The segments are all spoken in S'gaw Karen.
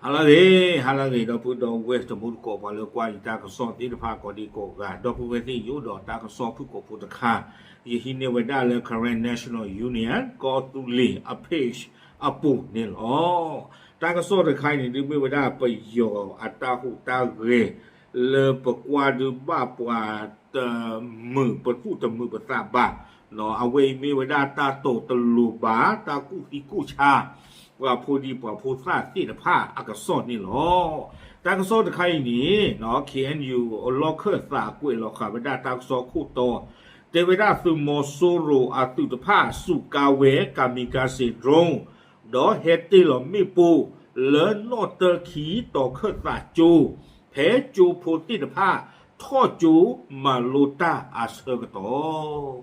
ဟါလၢအဂ့ၤ, ဟါလၢအဂ့ၤ ဒီပုၢ်ဒီဝဲၢ်တံၤသကိး ပှၤလၢကွၢ်ယတၢ်ကစီၣ်သ့ၣ်တဖၣ်ကိးဒံကိးဂၤ, ဒီပုၢ်ဝဲၢ်သ့ၣ်ယိၣ်ဒီးတၢ်ကစီၣ်ဖုၣ်ကိာ်ဖိတခါ, ယဟံးန့ၢ်ဝဲဒၣ်လၢ Karen National Union ကီၢ်သူလ့ၤအ page အပူၤန့ၣ်လီၤ. တၢ်ကစီၣ်တခါအံၤန့ၣ်ဒုးမ့ၢ်ဝဲဒၣ်ပယီၤအတၢ်ဟူးတၢ်ဂဲၤ လၢပကွၢ်ဒုးဘၣ်ပှၤတမုာ်ပသူၣ်တမုာ်ပသးဘၣ်, အဝဲအံၤမ့ၢ်ဝဲဒၣ်တၢ်တိာ်တလိၤဘၣ် တၢ်ကူၣ်သံကူၣ်ဆါ ပှၤဖိဒံပှၤဖိသၣ်သ့ၣ်တဖၣ်အကစီၣ်န့ၣ်လီၤ. တၢ်ကစီၣ်တခါအံၤန့ၣ် KNU အလီၢ်ခၢၣ်သးကွဲးလီၤဃာ်ဝဲဒၣ်တၢ်ကစီၣ်ခိၣ်တီ, တဲဝဲဒၣ်သုးမီၤစိရိၤအသုးတဖၣ် စူးကါဝဲ kamikaze drone ဒီးဟဲတ့ၢ်လီၤမ့ၣ်ပိၢ် လၢနီၣ်တၢခံတီၤခၢၣ်သးကၠိ ဖဲကၠိဖိသ့ၣ်တဖၣ် ထီၣ်ကၠိမၤလိတၢ်အဆၢကတီၢ်,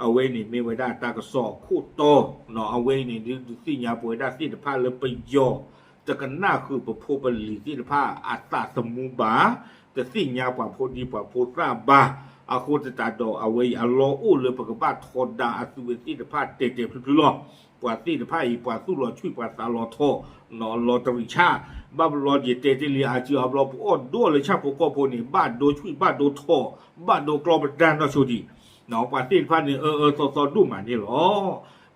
အဝဲန့ၣ်မ့ၢ်ဝဲဒၣ်တၢ်ကစီၣ်ခိၣ်တီ, အဝဲအံၤန့ၣ်ဒုးဒုးသ့ၣ်ညါပဝဲဒၣ်သ့ၣ်တဖၣ်လၢပယီၤ တကနၣ်ဃုာ်ပဖိပလံၤသ့ၣ်တဖၣ်အသးသမူဘၣ်, တသ့ၣ်ညါပှၤဖိဒံပှၤဖိသၣ်ဘၣ်, အဃိသတးဒီးအဝဲအံၤအလီၢ်အိၣ်လၢပကဘၣ်ထီဒါအသုးဝဲသ့ၣ်တဖၣ် တဲာ်တဲာ်ဖျုးဖျုးလီၤ. ပှၤသ့ၣ်တဖၣ်အံၤ ပှၤသူၣ်လီၤဆှံပှၤသးလီၤထီၣ် လီၤတရံးဆၣ်, ဘၣ်ဘျီယတဲတ့ၢ်လံအါစုအဘျီ ပအီၣ်ဒိၣ်လၢဆၣ်ဖိကီၢ်ဖိန့ၣ် ဘၣ်ဒိဆှံဘၣ်ဒိထီၣ် ဘၣ်ဒိကျီပဒါနီၢ်ဆိဒံး, ပှၤသ့ၣ်တဖၣ်န့ၣ် အၢအၢသီသီဒိၣ်မးန့ၣ်လီၤ.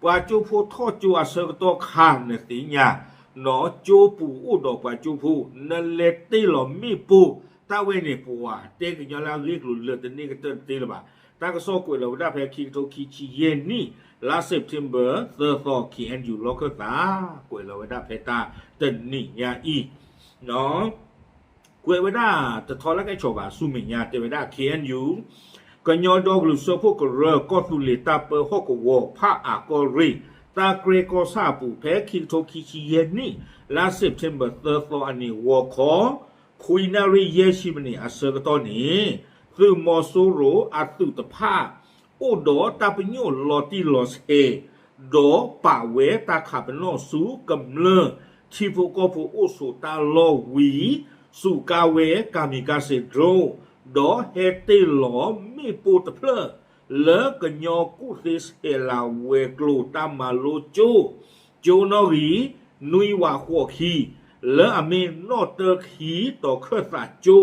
ပှၤကၠိဖိထီၣ်ကၠိအဆၢကတီၢ်ခါန့ၣ်သ့ၣ်ညါ, ကၠိပူၤအိၣ်ဒီးပှၤကၠိဖိ နလဲၤတ့ၢ်လီၤမ့ၣ်ပိၢ် တၢ်ဝဲန့ၣ် ပှၤတဲကညီလၢအဂ့ၢ်ကျိၤလၢာ်တန့ၢ်ကတၢၢ်တသ့လၢၤဘၣ်. တၢ်ကစီၣ်ကွဲးလီၤဝဲဒၣ်ဖဲခံကထိခံဆံယဲၢ်နံၣ် လါ September သၢသီ KNU လီၢ်ခၢၣ်သး ကွဲးလီၤဝဲဒၣ်ဖဲတၢ်တနံၤညါအံၤ ကွဲးဝဲဒၣ်တထီလၢကဲဆီဘၣ် ဆူမဲာ်ညါတဲဝဲဒၣ် KNU ကညီဒီကလုာ်စၢဖှိၣ်ကရၢ ကီၢ်သူလ့ၤတၢ်ပၢဟီၣ်ကဝီၤ ဖးအၣ်ကီၢ်ရ့ၣ် တၢ်ကြဲၢ်ကီၢ်ဆၣ်အပူၤ ဖဲခံကထိခံဆံယဲၢ်နံၣ် လါ September သၢသီအနံၤ ဂီၤခီ ခွံနၣ်ရံၣ်ယဲၢ်ဆံမံးနံးအဆၢကတီၢ်န့ၣ် သုးမီၤစိရိၤအသုးတဖၣ် အိၣ်ဒီးတၢ်ပညိၣ်လီၤတံၢ်လီၤဆဲး ဒီးပာ်ဝဲတၢ်ခးပနီၣ်ဆူကမျၢၢ် ထံဖိကီၢ်ဖိအိၣ်ဆိးတၢ်လီၢ်ဝံၤ စူးကါဝဲ kamikaze drone ဒီးဟဲတ့ၢ်လီၤမ့ၣ်ပိၢ်တဖျၢၣ် လၢကညီကူၣ်သ့ဆဲးလၤဝဲၤကျိၤတၢ်မၤလိကၠိ ကၠိနီၣ်ဂံၢ် နွံဝးဃိးခံ လၢအမ့ၢ်နီၣ်တၢခံတီၤခၢၣ်သးကၠိ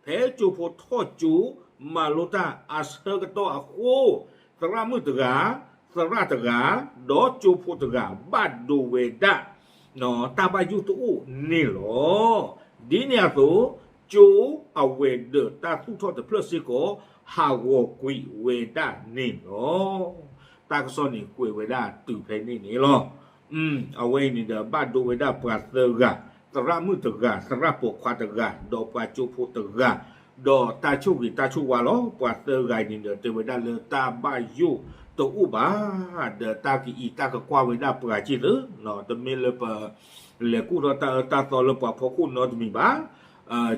ဖဲကၠိဖိထီၣ်ကၠိမၤလိတၢ်အဆၢကတီၢ်အဃိ သရၣ်မုၣ်တဂၤ သရၣ်တဂၤ ဒီးကၠိဖိတဂၤ ဘၣ်ဒိဝဲဒၣ် တၢ်ဘၣ်ယိၣ်တအိၣ်န့ၣ်လီၤ. ဒ်န့ၣ်အသိး ကၠိအဝဲၤဒၢးတၢ်သူၣ်ထီၣ်တဖျၢၣ်စ့ၢ်ကီး ဟးဂီၤကွံာ်ဝဲဒၣ်န့ၣ်လီၤ. တၢ်ကစီၣ်န့ၣ်ကွဲးဝဲဒၣ်တုၤဖဲန့ၣ်န့ၣ်လီၤ. အဝဲအံၤန့ၣ်ဒီးဘၣ်ဒိဝဲဒၣ်ပှၤသၢဂၤ, သရၣ်မုၣ်တဂၤ, သရၣ်ပိာ်ခွါတဂၤ, ဒီးပှၤကၠိဖိတဂၤ, ဒီးတၢ်ဆိၣ်ဂ့ၤတၢ်ဆိၣ်ဝါလီၤ. ပှၤသၢဂၤအံၤန့ၣ်ဒီးတဲဝဲဒၣ်လၢတၢ်ဘၣ်ယိၣ်တအိၣ်ဘၣ်, ဒီးတၢ်ကအံးတၢ်ကကွၢ်ဝဲဒၣ်ပှၤစ့ၢ်ကီး, တမ့ၢ်လၢပ လဲၤကူၣ်ထီၣ်တၢ်အၢတၢ်သီလၢပှၤဖီခိၣ်နီတမံၤဘၣ်.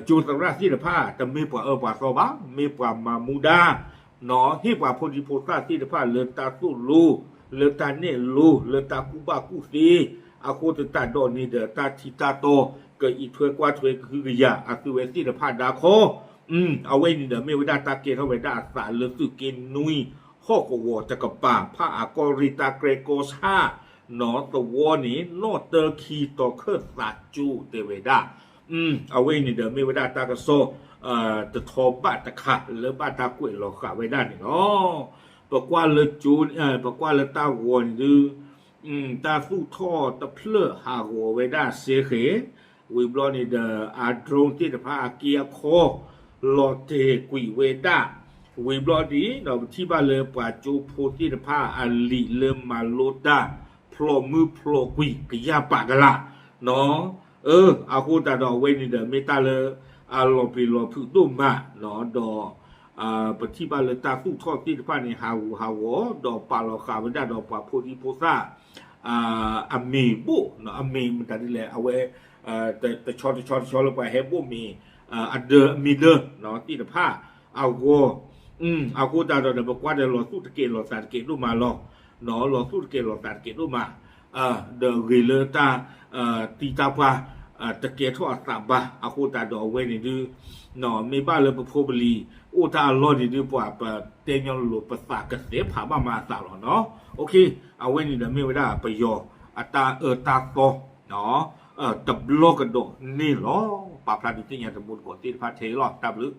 ကၠိသရၣ်သ့ၣ်တဖၣ် တမ့ၢ်ပှၤအၢပှၤသီဘၣ်, မ့ၢ်ပှၤမၤမူဒါ, ဟ့ၣ်ပှၤဖိဒံဖိသၣ်သ့ၣ်တဖၣ်လၢတၢ်သိၣ်လိ, လၢတၢ်နဲၣ်လိ, လၢတၢ်ကူၣ်ဘၣ်ကူၣ်သ့, အဃိသတးဒီးန့ၣ်ဒီး တၢ်ထံတၢ်တီ ကအံးထွဲကွၢ်ထွဲကဟုကယာ် အသုဝဲသ့ၣ်တဖၣ်ဒါခီ အဝဲအံၤန့ၣ်ဒီး မ့ၢ်ဝဲဒၣ်တၢ်ကဲထီၣ်ဝဲဒၣ်အသးလၢသုးက့နွံ ဟီၣ်ကဝီၤတကပၤ ဖးအၣ်ကီၢ်ရ့ၣ်တၢ်ကြဲၢ်ကီၢ်ဆၣ် နီၣ်သဝီန့ၣ် နီၣ်တၢခံတီၤခၢၣ်သးကၠိတဲဝဲဒၣ်. အဝဲအံၤန့ၣ်ဒီး မ့ၢ်ဝဲဒၣ်တၢ်ကစီၣ် တထီဘၣ်တခါ လၢဘၣ်တၢ်ကွဲးလီၤဃာ်ဝဲဒၣ်န့ၣ်လီၤ. ပကွၢ်လၢကၠိ, ပကွၢ်လၢတၢ်ဂီၤန့ၣ်ဒုး တၢ်သူၣ်ထီၣ်တဖျၢၣ်ဟးဂီၤဝဲဒၣ်စ့ၢ်ကီး, ဝံၤဘျီန့ၣ်ဒီး အ drone သ့ၣ်တဖၣ်အက့အခီ လီၤတဲာ်ကွံာ်ဝဲဒၣ်, ဝံၤဘျီဒ်ဒီး ပထံၣ်ဘၣ်လၢပှၤကၠိဖိသ့ၣ်တဖၣ်အလံာ်လၢမၤလိတၢ် ဖျိးမုၢ်ဖျိးကွံာ်ကယၢ်ပာ်ကလး, အဃိသတးဒီးအဝဲန့ၣ်ဒီး မ့ၢ်တၢ်လၢအလီၤပျံၤလီၤဖုးဒိၣ်မး, ဒီး ပထံၣ်ဘၣ်လၢတၢ်သူၣ်ထီၣ်သ့ၣ်တဖၣ်န့ၣ် ဟးဂူာ်ဟးဂီၤ ဒီးပာ်လီၤဃာ်ဝဲဒၣ်ဒီးပှၤဖိဒံဖိသၣ် အမံၤဘိၣ်, အမံၤမတၤဒ်လဲၣ်, အဝဲ တဆီတဆီတဆီလၢပှၤဟဲဘိၣ်မံၤ အဒၢအမံၤဒၢသ့ၣ်တဖၣ်အဂီၢ်, အဃိသတးဒီးဒီး ပကွၢ်ဒီးလီၤသူၣ်တကဲးလီၤသးတကဲးဒိၣ်မးလီၤ, လီၤသူၣ်တကဲးလီၤသးတကဲးဒိၣ်မး, ဒီးဂ့ၤလၢတၢ် တံၤတၢ်ပှၢ် တကဲထီၣ်အသးဘၣ်, အဃိသတးဒီးအဝဲန့ၣ်ဒုး မ့ၢ်ဘၣ်လၢပဖိပလံၤ အိၣ်တၢ်အလီၢ်န့ၣ်ဒုး ပှၤပတဲညီလိၤလိၤ ပသးကသဲးဖးဘၣ်မၤအသးလီၤနီၤ. အဝဲန့ၣ်ဒီးမ့ၢ်ဝဲဒၣ်ပယီၤအတၢ်အၢတၢ်သီ တဘျီကဒီးန့ၣ်လီၤ. ပာ်ဖျါဒုးသ့ၣ်ညါတံၤသကိးသ့ၣ်တဖၣ်ထဲအံၤလီၤ. တၢ်ဘျုး